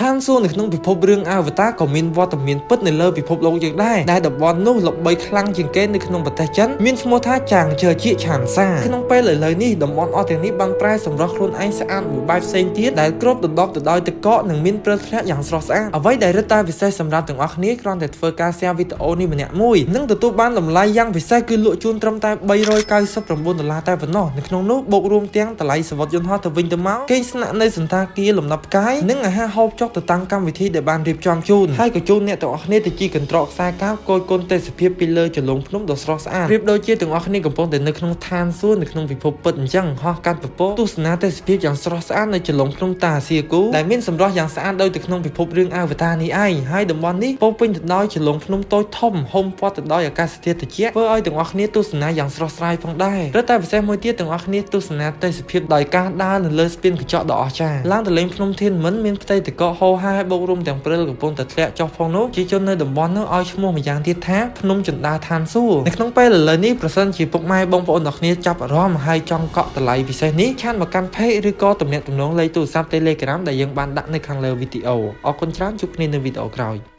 ឋានសួគ៌នៅក្នុងពិភពរឿង Avatar ក៏មានវត្តមានពិតនៅលើពិភពលោកយើងដែរដែលតំបន់នោះល្បីខ្លាំងជាងគេនៅក្នុងប្រទេសចិនមានឈ្មោះថាចាងជើជាឆានសាក្នុងពេលឥឡូវនេះតំបន់អស់ទាំងនេះបានប្រែសម្រស់ខ្លួនឯងស្អាតមួយបែបផ្សេងទៀតដែលគ្របដណ្ដប់ទៅដោយទឹកកកនិងមានព្រិលធ្លាក់យ៉ាងស្រស់ស្អាតអ្វីដែលរឹតតែពិសេសសម្រាប់ទាំងអស់គ្នាគ្រាន់តែធ្វើការ share វីដេអូនេះម្នាក់មួយនិងទទួលបានតម្លៃយ៉ាងពិសេសគឺលក់ជូនត្រឹមតែ399ដុល្លារតែប៉ុណ្ណោះនៅក្នុងនោះបូករួមទាំងតម្លៃសំបុត្រយន្តហោះទៅវិញទៅមកគេងស្នាក់នៅសណ្ឋាគារលំដាប់ផ្កាយនិងអាហារហូបចុកទៅតាមកម្មវិធីដែលបានរៀបចំជូនហើយក៏ជូនអ្នកទាំងអស់គ្នាទៅជិះកន្ត្រកខ្សែកាបគយគន់ទេសភាពពីលើជ្រលងភ្នំដ៏ស្រស់ស្អាតប្រៀបដូចជាទាំងអស់គ្នាកំពុងតែនៅក្នុងឋានសួគ៌នៅក្នុងពិភពពិតអញ្ចឹងហោះកាត់ពពកទស្សនាទេសភាពយ៉ាងស្រស់ស្អាតនៅជ្រលងភ្នំតាសៀគូដែលមានសម្រស់យ៉ាងស្អាតដូចទៅក្នុងពិភពរឿង Avatar នេះឯងហើយតំបន់នេះពោរពេញទៅដោយជ្រលងភ្នំតូចធំហុំព័ទ្ធទៅដោយអាកាសធាតុត្រជាក់ធ្វើឲ្យទាំងអស់គ្នាទស្សនាយ៉ាងស្រស់ស្រាយផងដែររឹតតែពិសេសមួយទៀតទាំងអស់គ្នាទស្សនាទេសភាពដោយការដើរនៅលើស្ពានកញ្ចក់ដ៏អស្ចារ្យឡើងទៅលេងភ្នំធានមិនមានផ្ទៃទឹកកកហូរហែបូករួមទាំងព្រិលកំពុងតែធ្លាក់ចុះផងនោះជាជននៅតំបន់នោះឲ្យឈ្មោះម្យ៉ាងទៀតថាភ្នំជណ្ដើរឋានសួគ៌នៅក្នុងពេលឥឡូវនេះប្រសិនជាពុកម៉ែបងប្អូនទាំងគ្នាចាប់អារម្មណ៍ហើយចង់កក់តម្លៃពិសេសនេះchat មកកាន់ page ឬក៏ទំនាក់ទំនងលេខទូរស័ព្ទ Telegram ដែលយើងបានដាក់នៅខាងលើវីដេអូអរគុណច្រើនជួបគ្នានៅវីដេអូក្រោយ។